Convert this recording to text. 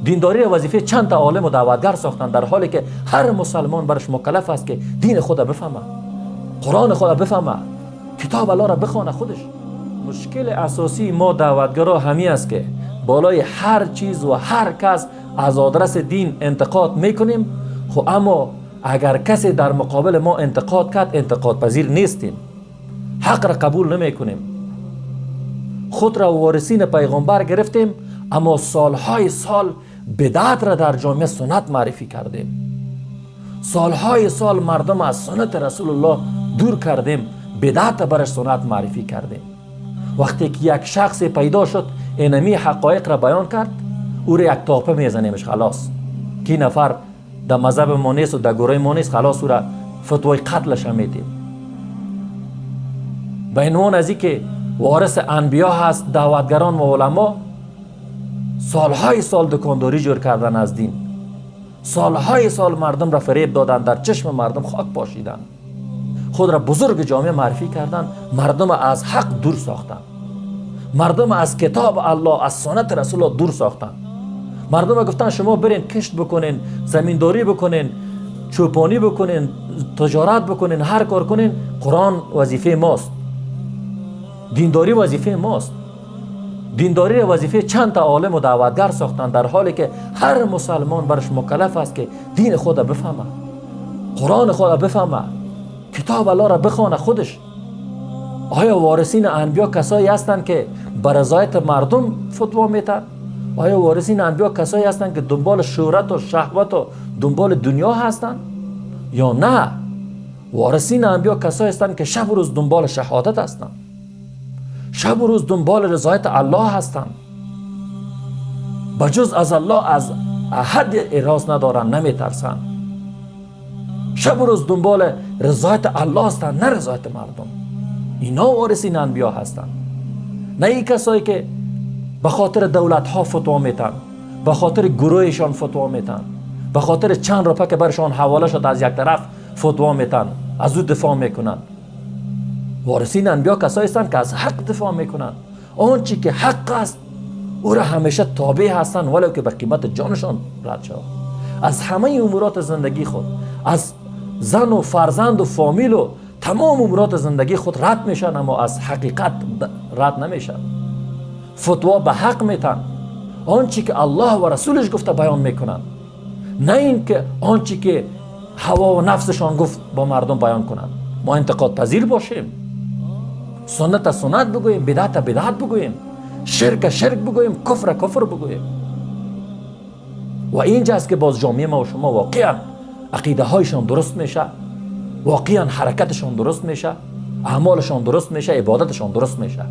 Диндорӣ вазифаи чанд та олиму даъватгар сохтанд, дар ҳоле ки ҳар мусалмон бараш мукаллаф аст, ки дини худа бифаҳма, Қуръони худа бифаҳма, китоб Аллоҳро бихона худаш. Мушкили асосии мо даъватгаро ҳамин аст, ки болои ҳар чиз ва ҳар кас аз адреси дин интиқод мекунем. Хо, аммо агар касе дар муқобили мо интиқод кард, интиқодпазир нестем, ҳақро қабул намекунем. Худро ворисини пайғомбар гирифтем, аммо солҳои сол бидъат дар ҷомеа суннат муаррифӣ кардем. Солҳои сол мардум аз суннати Расулуллоҳ дур кардем, бидъат бараш суннат муаррифӣ кардем. Вақте ки як шахсе пайдо шуд, инами ҳақоиқро баён кард, ӯро як топа мезанемш, халос, ки нафар дар мазҳаби мо несту дар гурӯҳи мо нест, халос, ӯра фатвои қатлаша медиҳем. Ба унвон аз ки вориси анбиё ҳаст, даъватгарон ва уламо солҳои сол дукондорӣ ҷӯр кардан аз дин, солҳои сол мардумро фиреб доданд, дар чашми мардум хок пошиданд, худро бузурги ҷомеа муаррифӣ карданд, мардумро аз ҳақ дур сохтанд, мардум аз китоби Аллоҳ, аз суннати Расулуллоҳ дур сохтанд. Мардумро гуфтанд: шумо бирен, кишт бикунен, заминдорӣ бикунен, чӯпонӣ бикунен, тиҷорат бикунен, ҳар кор кунен, Қуръон вазифаи мост, диндорӣ вазифаи мост. Диндориро вазифаи чанд та олиму даъватгар сохтанд, дар ҳоле ки ҳар мусалмон бараш мукаллаф аст, ки дини худа бифаҳма, Қуръони худа бифаҳма, китоб Аллоҳро бихона худаш. Оё ворисини анбиё касое ҳастанд, ки ба ризояти мардум футво метанд? Оё ворисини анбиё касое ҳастанд, ки дунболи шӯҳрату шаҳвату дунболи дунё ҳастанд, ё на? Ворисини анбиё касое ҳастанд, ки шабу рӯз дунболи шаҳодат ҳастанд, шабу рӯз дунболи ризояти Аллоҳ ҳастанд, ба ҷуз аз Аллоҳ аз аҳад эроз надоранд, наметарсанд, шабу рӯз дунболи ризояти Аллоҳ ҳастанд, на ризояти мардум. Ино ворисини анбиё ҳастанд, на ин касое ки ба хотири давлатҳо футво метанд, ба хотири гурӯҳишон футво метанд, ба хотири чанд рупа ки баршон ҳавола шуд аз як тараф футво метанд, аз ӯ дифоъ мекунанд. Ворисини анбиё касое ҳастанд, ки аз ҳақ дифоъ мекунанд, он чи ки ҳақ аст, ӯро ҳамеша тобеъ ҳастанд, вале ки ба қимати ҷонашон рад шавад. Аз ҳамаи умуроти зиндагии худ, аз зану фарзанду фомилу тамом умуроти зиндагии худ рад мешаванд, аммо аз ҳақиқат рад намешаванд. Футво ба ҳақ метанд, он чи ки Аллоҳ ва Расулаш гуфта баён мекунанд, на ин ки он чи ки ҳаво ва нафсашон гуфт бо мардум баён кунанд. Мо интиқодпазир бошем, сунната суннат бигӯем, бидъата бидъат бигӯем, ширка ширк бигӯем, куфра куфр бигӯем. Ва инҷа аст, ки боз ҷомеа ма шумо воқеан ақидаҳояшон дуруст меша, воқеан ҳаракаташон дуруст меша, аъмолашон дуруст меша, ибодаташон дуруст меша.